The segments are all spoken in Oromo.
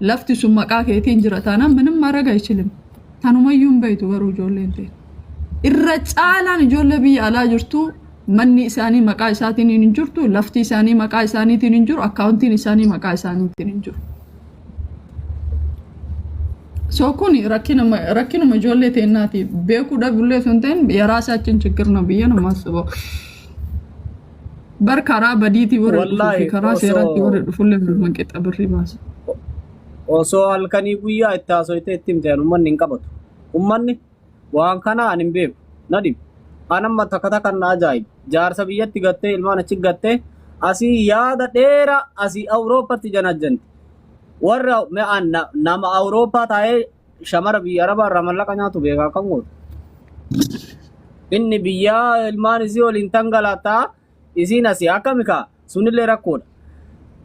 Lafti sun maqaa keetiin jira taanaan ምንም ማድረግ አይችልም. Tanumayyuu hin beektu garuu ijoolleen ta'e. Irra caalaan ijoollee biyya alaa jirtu manni isaanii maqaa isaatiin hin jirtu, lafti isaanii maqaa isaaniitiin hin jiru, akkaawuntiin isaanii maqaa isaaniitiin hin jiru. So kun rakkinuma rakkinuma ijoollee teennaati. Beekuu dhabullee osoo hin ta'in የራሳችን ችግር ነው ብዬ ነው የማስበው። Bar karaa badiitii warra dhufuu fi Wallaahi karaa seeraatti osoo warra dhufullee waluma qixa birrii baasa. Osoo halkanii guyyaa itti haasoyte itti himte ummanni hin qabatu. Ummanni waan kana ani hin beeku. Na dhibu. An amma takka takka na ajaa'iba. Jaarsa biyyatti gattee ilmaan achi gattee asii yaada dheeraa asii Awurooppatti janajjanti. Warra me'aan nama Awurooppaa taa'ee shamara biyya Arabaa irraa mallaqa nyaatu beekaa akkam gootu. Inni biyyaa ilmaan isii waliin tangalaataa isiin asii akkami kaa sunillee rakkoodha.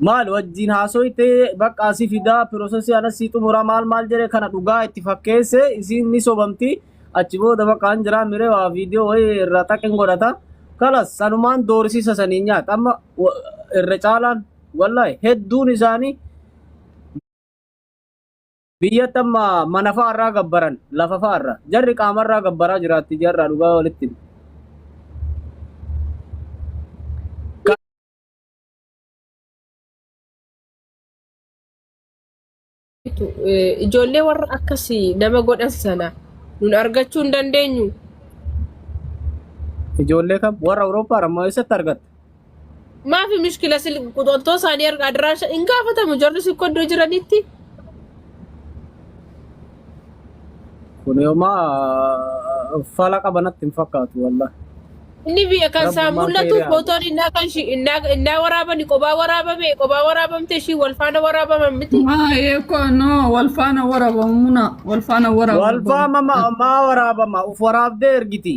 Maal wajjin haasoyte bakka asii fidaa piroosesii anas sii xumuraa maal maal jedhe kana dhugaa itti fakkeesse isiin ni sobamti achi booda bakka an jiraa miree waa viidiyoo wayii irraa xaqin godhata kalas sanumaan doorsisa saniin nyaata amma irra caalaan wallahi hedduun isaanii biyyatti amma mana fa'a irraa gabbaran lafa fa'a irraa jarri qaama irraa gabbaraa jiraatti jarraa dhugaa walitti hima. Ijoollee warra akkasii nama godhan sana nun argachuu hin dandeenyu. Ijoollee kam warra Awurooppaa ammoo eessatti argatta? Maafi mishkila sil quxottoo isaanii arga adiraasha hin gaafatamu jarri si iddoo jiranitti. Kun yooma fala qaba natti hin fakkaatu wallahi. Inni biyya kan isaan Rabbummaan mul'atu keeriyaa. footoon innaa kan ishii innaa innaa waraabani qobaa waraabame qobaa waraabamte ishii wal faana waraabaman miti. Maayee koo no wal faana waraabamuna wal faana Wal waraabamu. faama maa waraabama uf waraabdee ergiti.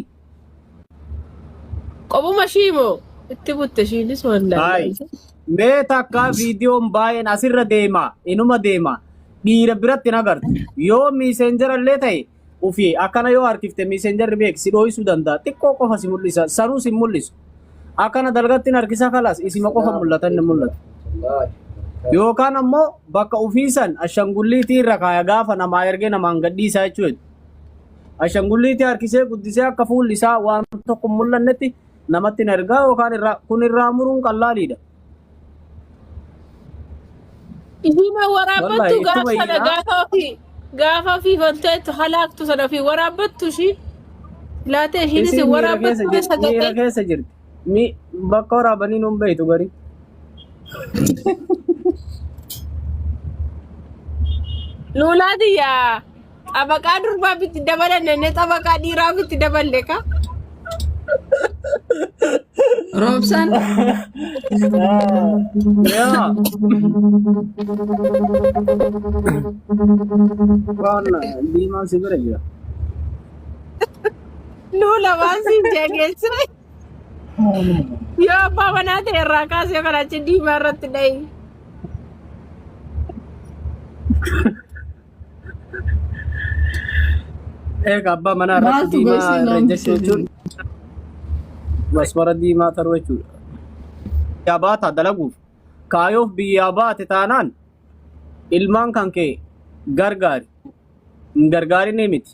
Qobuma ishii moo itti butte ishiinis Hayi. wallaahi. Mee takka viidiyoon baay'een asirra deema inuma deema dhiira biratti hin agartu yoo miiseenjara illee ta'e ufi akkana yoo harkifte miiseenjarri beek si dhooysuu danda'a xiqqoo qofa si mul'isa sanuu si mul'isu akkana dalgatti hin harkisa kalaas isima qofa mul'ata inni mul'atu yookaan ammoo bakka ufiisan ashangulliitii irra kaaya gaafa namaa ergee namaan gadhiisaa jechuudha. Ashangulliitii harkisee guddisee akka fuulli isaa waan tokko hin mul'annetti namatti hin ergaa yookaan irraa kun irraa muruun qallaaliidha. Ishii ma waraabbattu Wallahi gaafa ittuma sana iyyinaa gaafa ofii gaafa ofii fanteettu halaaktu sana ofii waraabbattu ishii laatee ishiinis isiin miira keessa waraabbattu jirti miira sagalee. keessa jirti. Mi bakka waraabanii nuun beektu garii. Luulaa tiyyaa xabaqaa durbaa bitti dabalanne inni xabaqaa dhiiraa bitti daballe ka. Roobsaan Yaa waan diimaan si bira jira. Luula waan siin jeegeesse. Yoo abbaa manaa ta'e irraa kaasee kan achi diimaa irratti dhahi. Eega abbaa manaa irratti maaltu diimaa gosi irra namti ejjechuu jechuun masmara diimaa taruu jechuudha. Biyyaa baata dalaguuf kaayoof biyyaa baate taanaan ilmaan kan kee gargaari. Hin gargaarinii miti.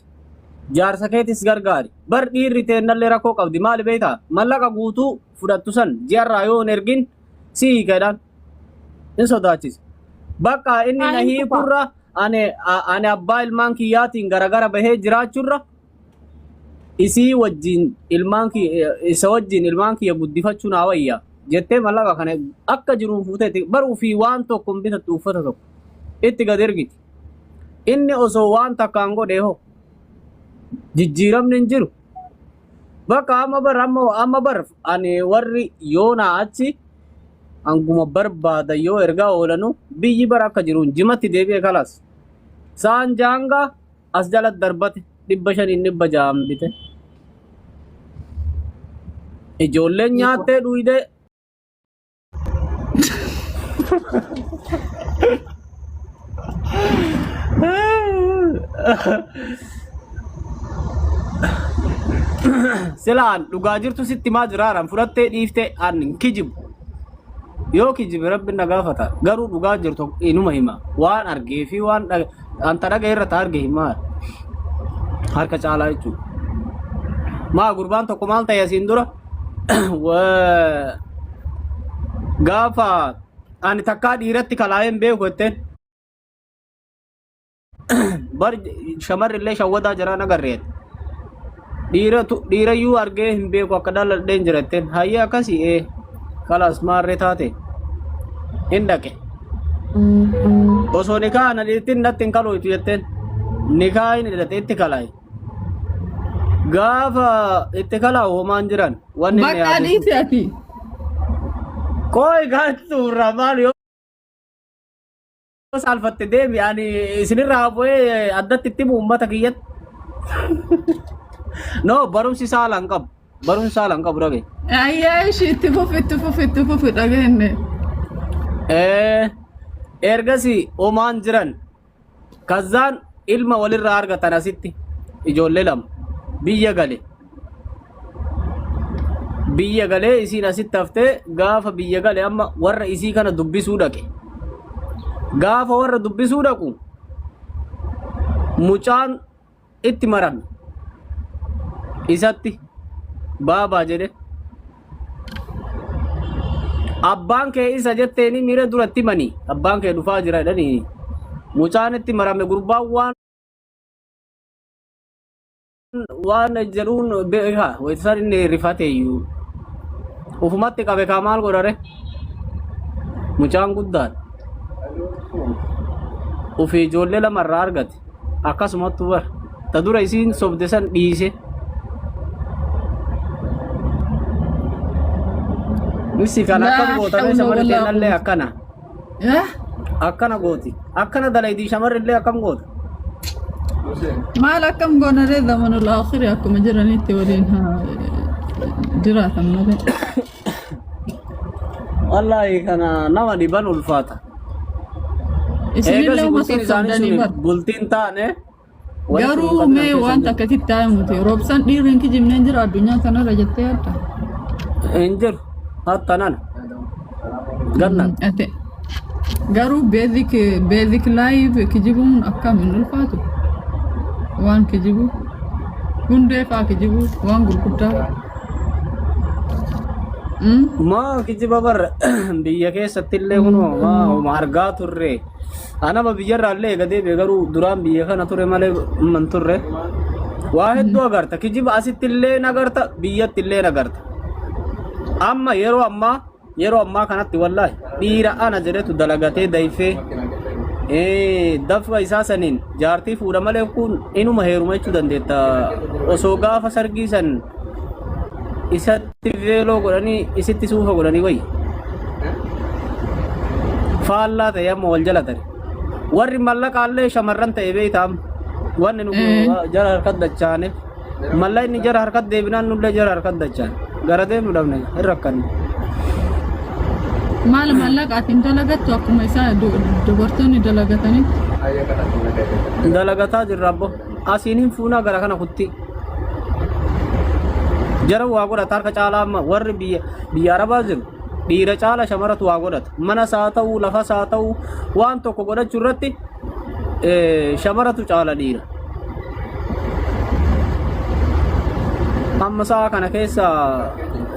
Jaarsa keetis gargaari. Bar dhiirri teennallee rakkoo qabdi. Maali beektaa? Mallaqa guutuu fudhattu san ji'arraa yoo hin ergin si hiika jedhaan. Hin sodaachisa. Bakka inni na Maaliin tufa? hiikurra ani ani abbaa ilmaan kiyyaatiin garagara bahee jiraachurra isii wajjin ilmaan kiyya isa wajjin ilmaan kiyya guddifachuu naa wayya jettee mallaqa kana akka jiruun fuuteetti baruu fi waan tokko hin bitattu uffata tokko itti gad ergiti. Inni osoo waan takkaan godhee hoo jijjiiramni hin jiru. Bakka amma bar amma amma bar ani warri yoonaa achi hanguma barbaadan yoo ergaa oolanu biyyi bara akka jiruun jimatti deebi'e kalaas. Saan jaangaa as jala darbate 500n 600n bite. Ijoolleen nyaattee dhuydee Silaan dhugaa jirtu sitti maa jiraaran fudhattee dhiiftee an hin kijibu. Yoo kijibe rabbi na gaafata. Garuu dhugaa jirtu inuma hima. Waan argee fi waan anta dhagaye irra ta arge himaa. Harka caalaa jechuudha. Maa gurbaan tokko maal ta'e asiin dura gaafa ani takkaa dhiiratti kalaa'ee hin beeku jetteen bar shamarri illee shawwadaa jiraan agarreet. Dhiirayyuu argee hin beeku akka dhaladheen jira jetteen hayyee akkasii ee kalaas maarree taate hin dhaqe. Osoo nikaa ana dhiirtiin natti hin kalooytu jetteen nikaa hin hidhate itti kalaaye. Gaafa itti kalaa'u homaan jiran wanni inni Bakka yaade sun. dhiisi ati. Kooy gaattu irraa maal yoo saalfatte deemi ani isinirraa bu'ee addatti itti himu uummata kiyyatti. No barumsi saala hin qabu. Barumsi saala hin qabu dhage. Ayyaa ishii itti fufi itti fufi itti fufi dhageenye. Ergasii homaan jiran kazzaan ilma walirraa argatan asitti ijoollee lama biyya gale. Biyya galee isiin asitti haftee gaafa biyya gale amma warra isii kana dubbisuu dhaqe. Gaafa warra dubbisuu dhaqu mucaan itti marame. Isatti baabaa jedhe. Abbaan kee isa jetteeni miira duratti mani abbaan kee dhufaa jira jedhanii mucaan itti marame gurbaan waan waan jedhuun beeka wayita inni rifate iyyuu ufumatti qabe kaa maal godhare mucaan guddaan ufii ijoollee lama irraa argate akkasumattu bar ta dura isiin sobde san dhiise misi kan akkam Laa gootame hawla shamarri walaa teennallee quwwata. akkana Eh? Akkana gooti. Akkana dalaydii shamarri illee akkam goota. Maal akkam goona ree zamanul aakhiri akkuma jiranitti waliin haa jiraatan malee. Wallaahi kana nama dhiban ulfaata. Isinillee Eegasi uma bultiin isaanii sossobdanii sun bar. bultiin taane walitti Garuu mukatina mee keessa waan hin jiru. takka sitti haa himuti. Roobsan dhiirri hin kijibneen jira addunyaa kanarra jettee yaadda. Hin jiru. Hatta nana. Ganna. Ate garuu basic basic life kijibuun akkam hin ulfaatu. Waan kijibu hundee fa'aa kijibu waan gurguddaa. Maa kijiba barra biyya keessatti illee kunoo maa homa argaa turre. Anama biyyarraa illee eega deebi'e garuu duraan biyya kana ture malee amma hin turre. Waa hedduu agarta. Kijiba asitti illee agarta biyyatti illee agarta. Amma yeroo ammaa kanatti wallaahi dhiira ana jedhetu dalagatee dayfee dafqa isaa saniin jaartii fuudha malee kun inuma heeruma jechuu dandeetta. Osoo gaafa sargii san isatti veeloo godhanii isitti suufa godhanii wayi. Faallaa ta'e amma wal jala tare. Warri mallaqaallee shamarran ta'e beektaa amma. Wanni nu jara harkatti dachaaneef. Mallaqni jara harkatti deebinaan nullee jara harkatti dachaan. Gara deemnu dhabne hin rakkanne. Maal maallaqa ati hin dalagattu akkuma isaa dubartoonni dalagatanitti. Dalagataa jirra abbo. Asiin hin fuunaa gara kana kutti. Jara waa godhata harka caalaa amma warri biyya biyya Arabaa jiru dhiira caala shamaratu waa godhata. Manas haa ta'u lafas haa ta'u waan tokko godhachuu irratti shamaratu caala dhiira. Amma sa'a kana keessa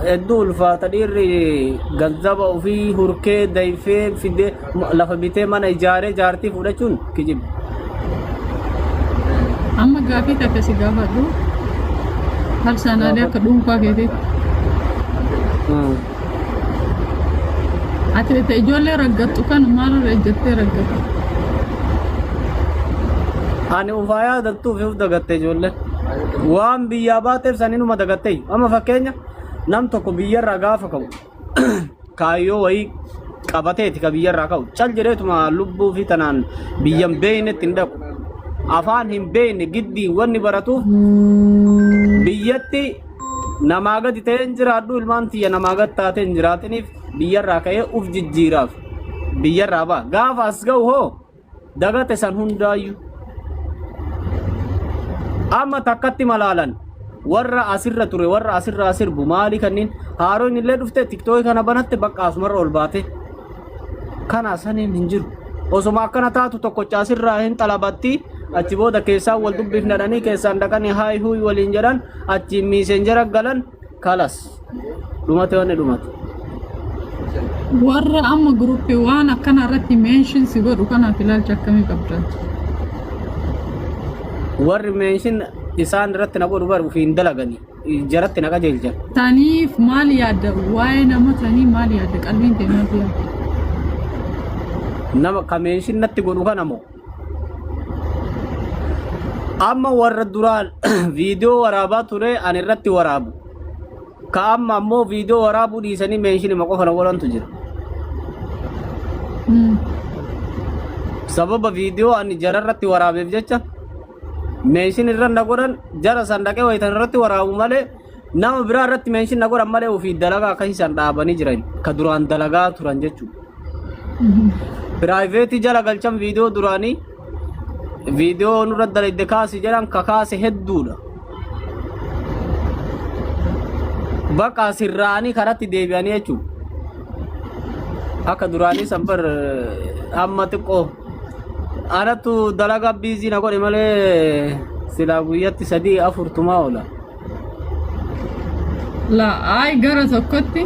hedduu ulfaata dhiirri ganzaba ofii hurkee dayfee fidee lafa bitee mana ijaaree jaartii fudhachuun kijiba. Amma gaafii takka si gaafadhu. Harsaanaalee akka dhuunfaa keetiitti. Ati itti ijoollee raggattu kana maalirra ejjattee raggatta? Ani ufaa yaadattuuf uf dagatte ijoolleen. Waan biyyaa baateef saninuma dagatte. Amma fakkeenya nam tokko biyyarraa gaafa ka'u kaayyoo wayii qabateeti ka biyyarraa ka'u. Cal jedheetuma lubbuu fi tanaan biyya hin beeknetti hin dhaqu. Afaan hin beekne giddiin wanni baratuuf biyyatti namaa gadi ta'ee hin jiraadhu ilmaan tiyya namaa gadi taatee hin jiraatiniif biyyarraa ka'ee uf jijjiiraaf biyyarraa ba'a. Gaafa as ga'u hoo dagate san hundaayyuu. Amma takkatti malaalan warra asirra ture warra asirraa sirbu maali kanneen haaroon illee dhufte tiktookii kana banatte bakka asumarra ol baate. Kana saniin hin jiru. Osoma akkana taatu tokkocha asirraa hin xalabatti achi booda keessaan wal dubbifna dhanii keessaan dhaqanii haay huuy waliin jedhan achi miisenjera galan kalas. Dhumate wanni dhumate. Warra amma guruppii waan akkana irratti mention si godhu kanaaf ilaalcha akkamii qabda? Warri mention isaan irratti na godhu bari ofiin dalaganii jaratti na qajeelchan. Taniif maal yaadda? Waa'ee nama tanii maal yaadda? Qalbiin tee maal yaadda? Nama ka mention natti godhu kana moo? Amma warra duraan viidiyoo waraabaa ture ani irratti waraabu. Ka amma ammoo viidiyoo waraabuu dhiisanii mentionima qofa na godhantu jira. Sababa viidiyoo ani jara irratti waraabeef jecha mention irra na godhan jara san dhaqee wayitan irratti waraabu malee nama biraa irratti mention na godhan malee ofii dalagaa akkasii san dhaabanii jiran ka duraan dalagaa turan jechuudha. Private jala galchan viidiyoo duraanii viidiyoo nurra dalagde kaasi jedhan ka kaase hedduudha. Bakka sirraanii karatti deebi'anii jechuudha. Akka duraanii san bar amma xiqqoo anattu dalagaa busy na godhe malee silaa guyyatti sadii afur tumaa oola. La ay gara tokkotti